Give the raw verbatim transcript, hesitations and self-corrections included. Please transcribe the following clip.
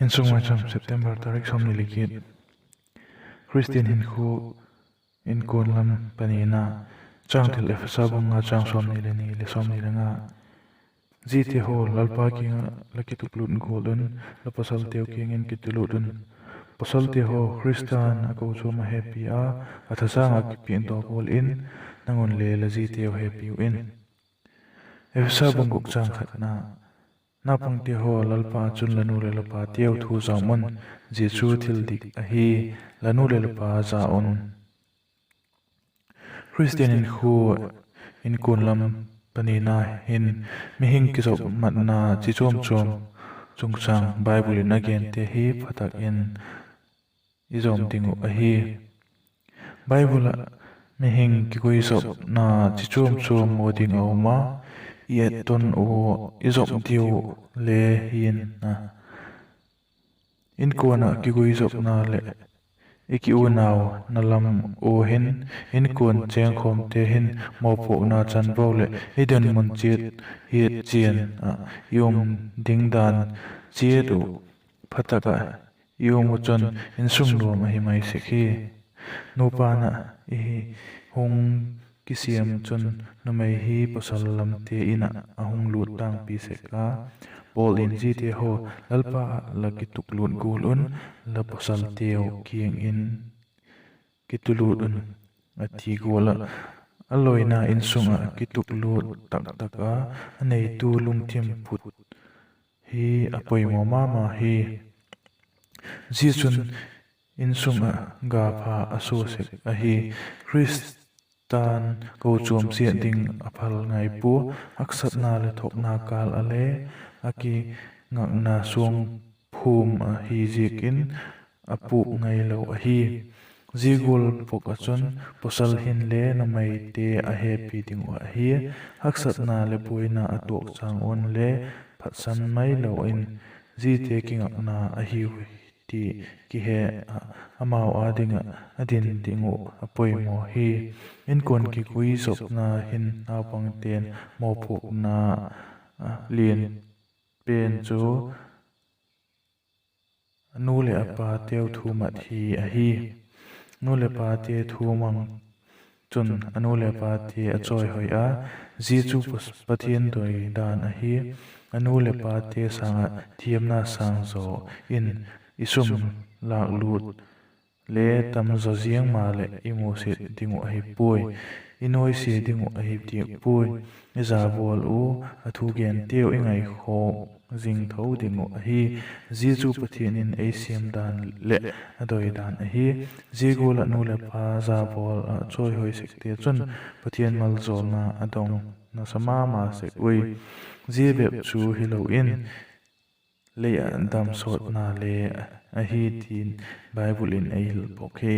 Insung Maicham, September tarik sawmni le giat. Khristian hinkhua inkuan lam panina. Changthil: Ephesa bung nga, chang sawmni le ni le sawmni le nga. Ziate haw, Lalpa kiang ah la kituklut gual un, la pawsalteu kiang in kitulut un. Pawsalte haw, Khrista'n a kochuam a hepi a, a thasâng ah kipiakdaw gual in, nang un le la ziteu hepiu in. Ephesa bung guk, chang khatna. Naupangte haw, Lalpa ah chun la nu leh la pateu thu zawm un, zia chu thil dik ahi. La nu leh la pa za un. Khristian hinkhua inkuan lam panina hin mihing kizopmatna chi chuam chuam chungchâng Bible in a gente hi pha tak in i zawm ding uh ahi. Bible ah mihing kiguizopna chi chuam chuam mu ding a um a, i etton ua i zop diu le hi'n a, inkuan ah kiguizopna leh i kiunau na lam ua hin, inkuan chêngkhawmte hin mawpuakna chanvo leh i dinmun chiat hiat chian ah i um ding dan chiat uh pha tak ah i um uh chun insung nuam ahi mai sek hi. Nupa na i hung kisiam chun numei hi pawsal lamte in ah a hung lût tângpi sek a. Paul in, Ziate haw, Lalpa ah la kituklut gual un, la pawsalteu kiang in kitulut un, a ti gual ah, a loina insung ah kituklut tak tak a a neitu lungthim phut hi a poimaw ma ma hi. Zia chun insung ah ga pha a sua sek ahi. Khrista'n kochuam siat ding a phal ngai pua, haksatna leh thuakna kâl ah le a kingakna suang phum ahi ziakin a pûk ngailo ahi. Zia gual bawk ah chun pawsal hinle numeite a hepi ding uh ahi. Haksatna leh buaina a tuak châng un le phatsan mailo in, ziate kingakna ahiu ti kihe ah amau â ding ah a din ding uh a poimaw hi. Inkuan kiguizopna hin naupangte'n mawpuakna lian pen chu a nu leh a pateu thu mat hi ahi. Nu leh pate thu mang chun a nu leh pate a chawihoi a, zia chu Pathian doi dan ahi. A nu leh pate sâng ah thiamna sâng zaw in i sum lâklût le tam zaw ziang maleh i musit ding uh ahi puai, i nuaisia ding uh ahi diak puai. I za bawl uh, a thu genteu i ngaikhawk zing tho ding uh ahi. Zia chu Pathian in ei siam dan leh a doi dan ahi. Zia gual ah nu leh pa za bawl ah chawihoi sekte chun Pathian maljawlna a dong nasa ma ma sek ui. Zia bep chu hilo in, lei ah damsawtna le ahi tin Bible in ei hilbawk hi.